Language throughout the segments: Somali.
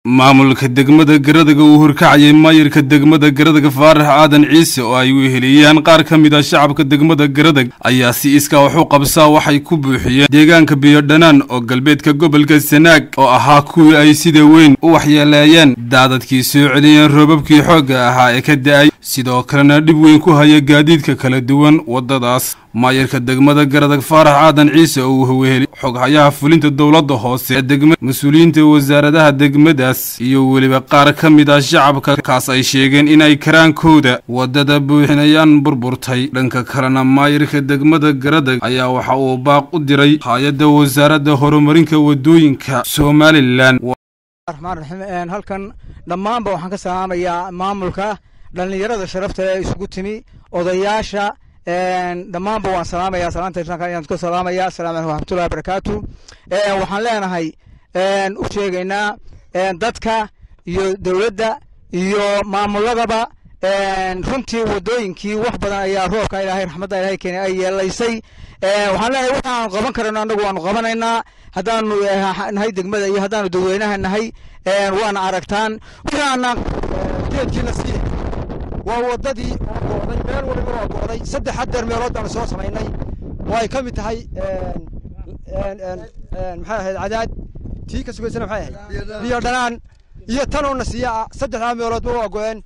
Maamulka degmada Garadag uu horkacayay maayirka degmada Garadag Faarax Aadan Ciise oo ay weheliyeen qaar ka mid ah shacabka degmada Garadag ayaa si iskaa wax u qabsaa waxay ku buuxiyeen deegaanka Biyo-Dhanaan oo galbeedka gobolka Sanaag oo ahaa kuwii ay sida weyn u waxyeeleeyeen daadadkii soo celiyeen roobabkii xoogga ahaa ee ka da'ay, sidoo kalena dhib weyn ku haya gaadiidka kala duwan waddadaas. Maayirka degmada Garadag Faarax Aadan Ciise oo uu weheli xoghayaha fulinta dowladda hoose ee degmada, mas-uuliyiinta wasaaradaha degmadaas iyo weliba qaar ka mid ah shacabka kaas ay sheegeen inay karaankooda waddada buuxinayaan burburtay. Dhanka kalena maayirka degmada Garadag ayaa waxa uu baaq u diray hay-adda wasaaradda horumarinka waddooyinka Somalilan. Raxmaan raxiim, halkan dhammaanba waxaan ka salaamayaa maamulka, dhallinyarada sharafta ee isugu timi, odayaasha dhammaanba waan salaamayaa. Salaanta islaamka ayaan ku salaamayaa. Assalaamu calaykum waraxmatullahi wabarakaatu. Waxaan leenahay u sheegaynaa dadka iyo dowladda iyo maamuladaba, runtii waddooyinkii wax badan ayaa roobka Ilaahay, raxmadda Ilaahay keenay ay yeelaysay. Waxaan leenahay waxaanu qaban karano annagu waanu qabanaynaa, haddaanu nahay degmada iyo haddaanu dadweynaha nahay, waana aragtaan wixii aanaan geedkii la sii waa waddadii oo go'day, meel waliba waa go'day. 3 hadeer meelood baanu soo samaynay oo ay ka mid tahay, maxay ahayd, Cadaad, tii ka sugaysana maxay ahayd, Biyo Dhanaan iyo tanoo Nasiya ah. Saddexdaa meeloodba waa go'een.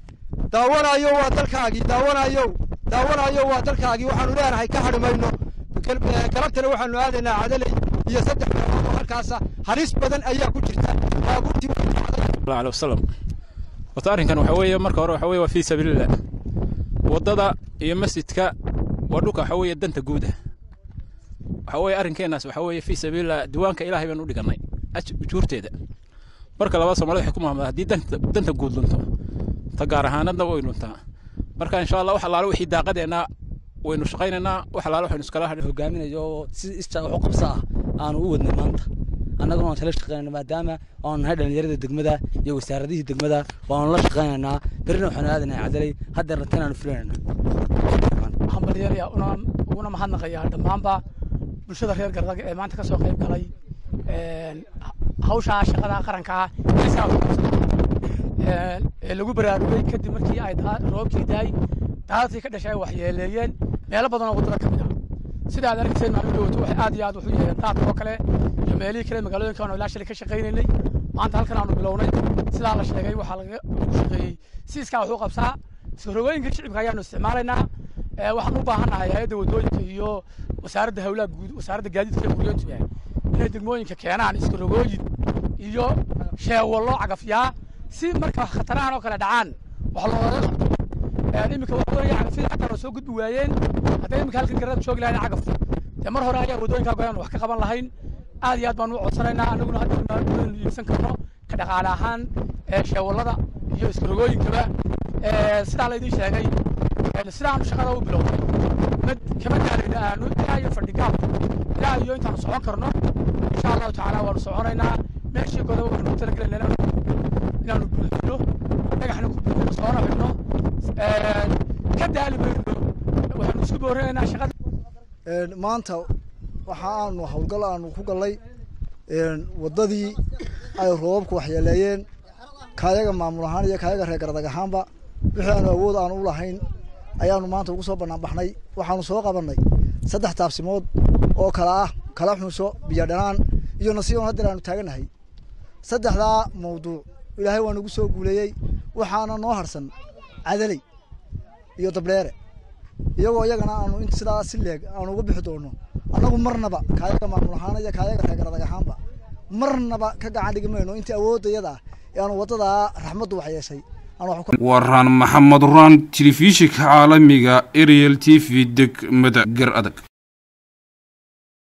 Daawanayo waa dalkaagii, daawanayo, daawanayo waa dalkaagii. Waxaanu leenahay ka hadhi mayno. Galabtana waxaanu aadaynaa Cadaley iyo 3 meelood oo halkaasa halis badan ayaa ku jirta, baabuurtii way dhacday. Alaihi wasalam. Horta arrinkan waxa weeye, marka hore waxa weeye waa fii sabiilillah. Waddada iyo masjidka waa dhulka waxa weeye danta guud ah. Waxa weeye arrinkeenaas waxa weeye fii sabiilillah, diiwaanka Ilaahay baynu u dhigannay ujuurteeda. Marka labaad, Soomaalida waxay ku mahmada haddii danta guud lunto, ta gaar ahaanadna way luntaa. Marka insha Allah wax allaale wixii daaqadeenna waynu shaqaynaynaa, wax allaale waxaynu iskala hadhi hogaaminayo oo si istaa wax u qabsa ah aanu u wadnay maanta. Annaguna waan kala shaqeynayna maadaama aanu nahay dhallinyarada degmada iyo wasaaradihii degmada, waanu la shaqeynaynaa. Berrina waxaanu aadanahay Cadaley, haddeerna tan aanu fulinaynaa. Waxaan balyeelaya uguna mahadnaqayaa dhammaanba bulshada reer Gardag ee maanta ka soo qayb galay hawshaa shaqada qaranka ah ee lagu baraarugay kadib markii ay roobkii daay, daadadkii ka dhashay ay waxyeeleeyeen meelo badan oo waddada ka mid ah. Sida aad arkayseen, maalin dhowto waxay aad iyo aad wuxuu yeeleen daadka oo kale iyo meelihii kale magaalooyinka aanu ilaa shalay ka shaqaynaynay. Maanta halkan aanu bilownay, sidaa la sheegay, waxaa lagu shaqeeyey si iskaa wax u qabsaa. Iskarogooyinka shicibka ayaanu isticmaalaynaa. Waxaan u baahannahay hay-adda waddooyinka iyo wasaaradda howlaha guud, wasaaradda gaadiidka iyo guryoontuga inay degmooyinka keenaan iskarogooyin iyo sheewallo cagafyaa si marka khatarahan oo kale dhacaan wax loogaga qabto. Iminka waxa weeye cagafyada xataa waa soo gudbi waayeen. Hadday iminka halkan Garada joogi lahayn cagaf, dee mar hore ayaa waddooyinkaa goyaan wax ka qaban lahayn. Aad iyo aad baanu u codsanaynaa. Annaguna hadda waynu iibsan karno ka dhaqaale ahaan sheewallada iyo iskarogooyinkaba. Sidaa laydin sheegay, sidaanu shaqada u bilownay mad kama daalayna, aanu ilaa iyo fadhigaab, ilaa iyo intaanu socon karno insha Allahu tacaala waanu soconaynaa. Meeshii godoba waxaanu ku talagelaynaa inaanu buuxino, dhagaxna ku buuxino, soona xidhno, ka daali mayno. Waxaanu isku boorinaynaa shaqada. Maanta waxa aanu howlgal aanu ku gallay waddadii ay roobabku waxyeeleeyeen. Kaayaga maamul ahaan iyo kaayaga reer Garadag ahaanba wixii aanu awood aanu u lahayn ayaanu maanta ugu soo bannaan baxnay. Waxaanu soo qabannay 3 taabsimood oo kala ah Kala Xunsho, Biyo Dhanaan iyo Nasiyoon. Haddeer aanu taagannahay saddexdaa mawduuc Ilaahay waa nagu soo guuleeyey. Waxaana noo harsan Cadaley iyo Dabdheere, iyagoo iyagana aanu in sidaa si leeg aanu uga bixi doono. Annagu marnaba kaayaga maamul ahaan iyo kaayaga reer Garadag ahaanba marnaba ka gacan dhigi mayno intii awoodayada ah ee aanu waddadaa raxmaddu wax yeeshay. Waraan Maxamed Raan, telefishinka caalamiga Ariel TV, degmada Gar Adag.